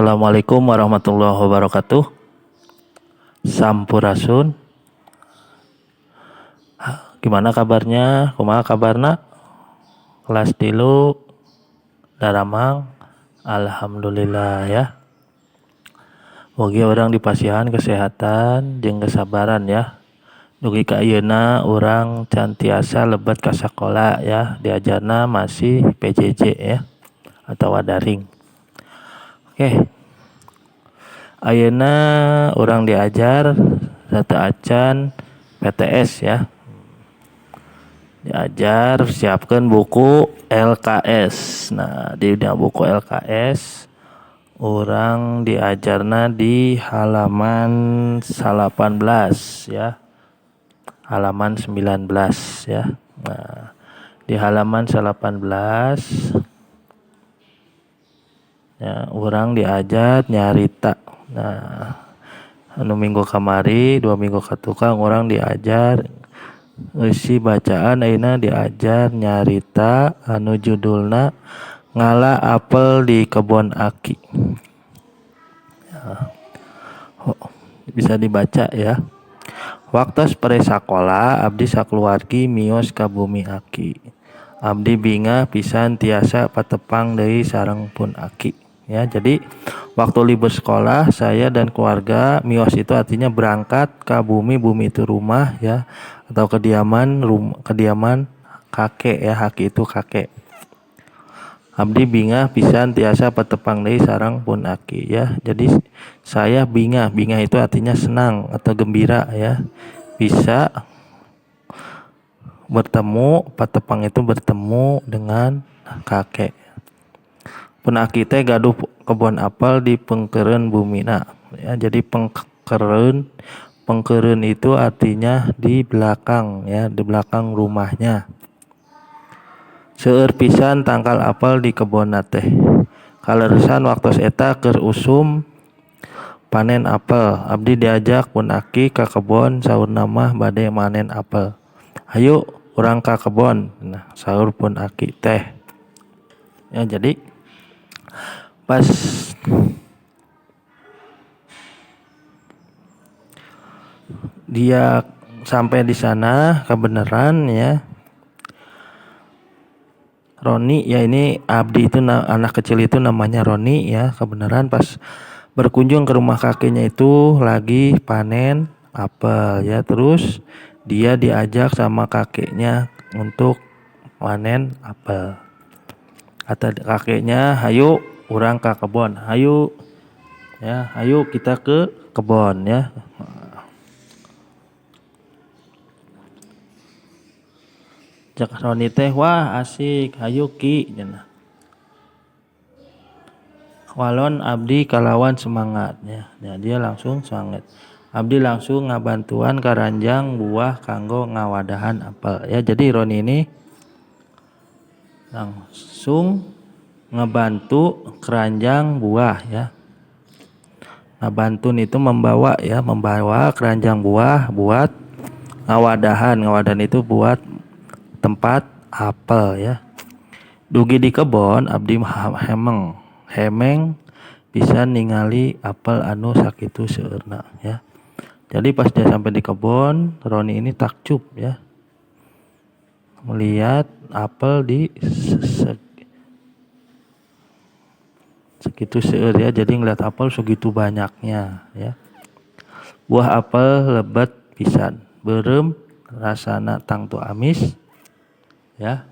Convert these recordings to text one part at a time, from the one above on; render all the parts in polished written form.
Assalamualaikum warahmatullahi wabarakatuh. Sampurasun. Gimana kabarnya? Kumaha kabarna? Kelas 3 daramang. Alhamdulillah ya. Mugi urang dipasihan kesehatan jeung kesabaran ya. Dugi ka ayeuna urang can tiasa lebet ka sakola ya, diajarna masih PJJ ya atawa daring. Oke. Ayeuna urang diajar sateuacan PTS ya. Diajar siapkeun buku LKS. Nah, di buku LKS urang diajarna di halaman 18 ya. Halaman 19 ya. Nah, di halaman 18 ya, urang diajar nyarita. Nah, anu minggu kamari, 2 minggu ka tukang urang diajar eusi bacaan, ayeuna diajar nyarita anu judulna Ngala Apel di Kebon Aki. Ya. Oh, bisa dibaca ya. Waktos pere sakola abdi sakeluargi mios ka bumi aki. Abdi bingah pisan tiasa patepang deui sareng pun aki. Ya, jadi waktu libur sekolah saya dan keluarga mios itu artinya berangkat ke bumi, bumi itu rumah ya, atau kediaman, kediaman kakek ya, haki itu kakek. Abdi bingah pisan tiasa patepang deui sareng pun aki ya. Jadi saya bingah, bingah itu artinya senang atau gembira ya. Bisa bertemu, patepang itu bertemu dengan kakek. Pun aki teh gaduh kebon apel di pengkeureun bumina ya. Jadi pengkeureun itu artinya di belakang ya, di belakang rumahnya. Seueur pisan tangkal apel di kebonna teh. Kaleresan waktos eta keur usum panen apel, abdi diajak pun aki ka kebon saurna mah bade manen apel. Hayu urang ka kebon, nah saur pun aki teh. Ya, jadi pas dia sampai di sana kebenaran ya, Roni ya, ini abdi itu anak kecil itu namanya Roni ya, kebenaran pas berkunjung ke rumah kakeknya itu lagi panen apel ya. Terus dia diajak sama kakeknya untuk panen apel. Kata kakeknya, hayu urang ka kebon, hayu ya, hayu kita ke kebon ya. Cek Roni teh, wah asik, hayu ki cenah. Walon abdi kalawan semangat ya. Ya, dia langsung semangat. Abdi langsung ngabantuan karanjang buah kanggo ngawadahan apel ya. Jadi Roni ini langsung ngebantu keranjang buah ya. Ngabantun itu membawa ya, membawa keranjang buah buat ngawadahan. Ngawadahan itu buat tempat apel ya. Dugi di kebon abdi hemeng bisa ningali apel anu sakitu seueurna ya. Jadi pas dia sampai di kebon, Roni ini takjub ya, melihat apel di segitu seueur ya. Jadi ngelihat apel segitu banyaknya ya. Buah apel lebet pisan, beureum rasana tangtu amis ya.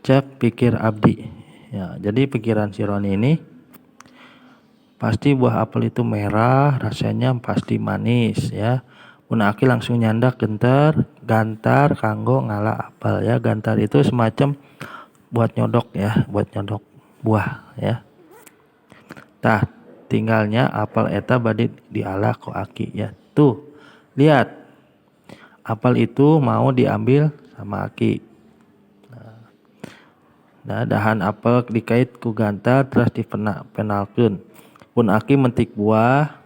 Cek pikir abdi ya. Jadi pikiran si Roni ini pasti buah apel itu merah, rasanya pasti manis ya. Pun aki langsung nyandak gantar kanggo ngala apel ya. Gantar itu semacam buat nyodok ya, buat nyodok buah ya. Tah tinggalnya apel eta bade diala ku aki ya. Tuh lihat, apel itu mau diambil sama aki. Nah, dahan apel dikait ku gantar terus dipenalkeun. Pun aki mentik buah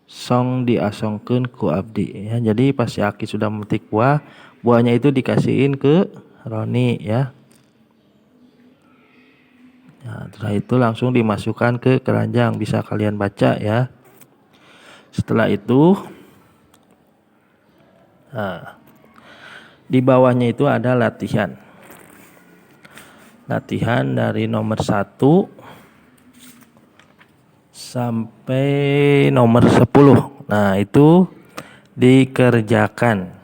song diasongkeun ku abdi ya. Jadi pas si aki sudah memetik buah, buahnya itu dikasihin ke Roni ya. Nah, setelah itu langsung dimasukkan ke keranjang, bisa kalian baca ya. Setelah itu, nah, di bawahnya itu ada latihan. Latihan dari nomor 1 sampai nomor 10. Nah, itu dikerjakan.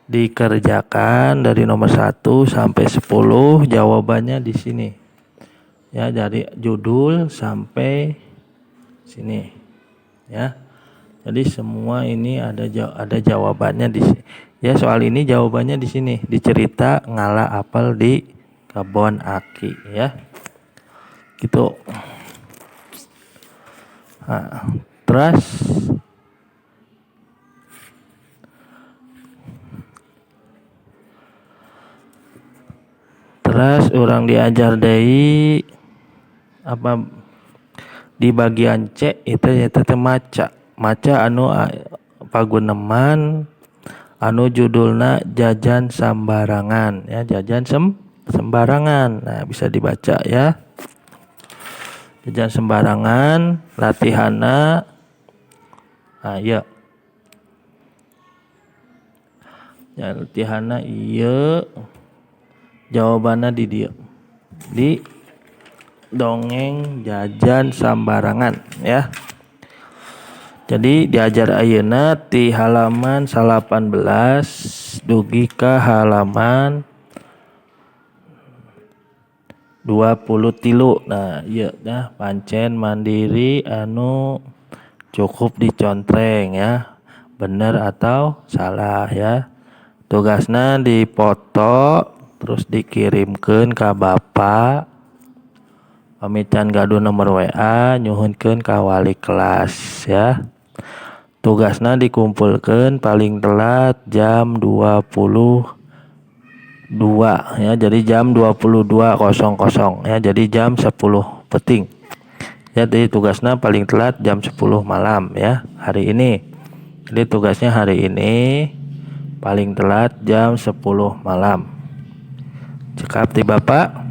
Dikerjakan dari nomor 1 sampai 10, jawabannya di sini. Ya, dari judul sampai sini. Ya. Jadi semua ini ada jawabannya di sini. Ya, soal ini jawabannya di sini, di cerita ngala apel di kebon aki ya. Gitu. Nah, terus orang diajar deui apa di bagian C itu ya teh maca. Maca anu paguneman anu judulna jajan sambarangan ya, jajan sembarangan. Nah, bisa dibaca ya. Jajan sembarangan latihanna. Nah, iya. Ya, latihanna ieu, jawabanna di dieu. Di dongeng jajan sambarangan ya. Jadi diajar ayeuna ti halaman 18 dugi ka halaman 23. Nah, ieu dah pancen mandiri anu cukup dicontreng ya. Bener atau salah ya. Tugasna dipoto terus dikirimkeun ka bapak. Pami can gaduh nomor WA nyuhunkeun ka wali kelas ya. Tugasna dikumpulkeun paling telat jam 22 ya. Jadi jam 22.00 ya. Jadi jam 10 peting. Jadi tugasna paling telat jam 10 malam ya hari ini. Jadi tugasnya hari ini paling telat jam 10 malam. Cekap ti Bapak.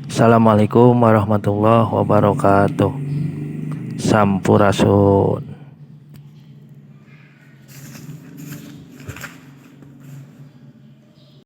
Assalamualaikum warahmatullahi wabarakatuh. Sampurasun.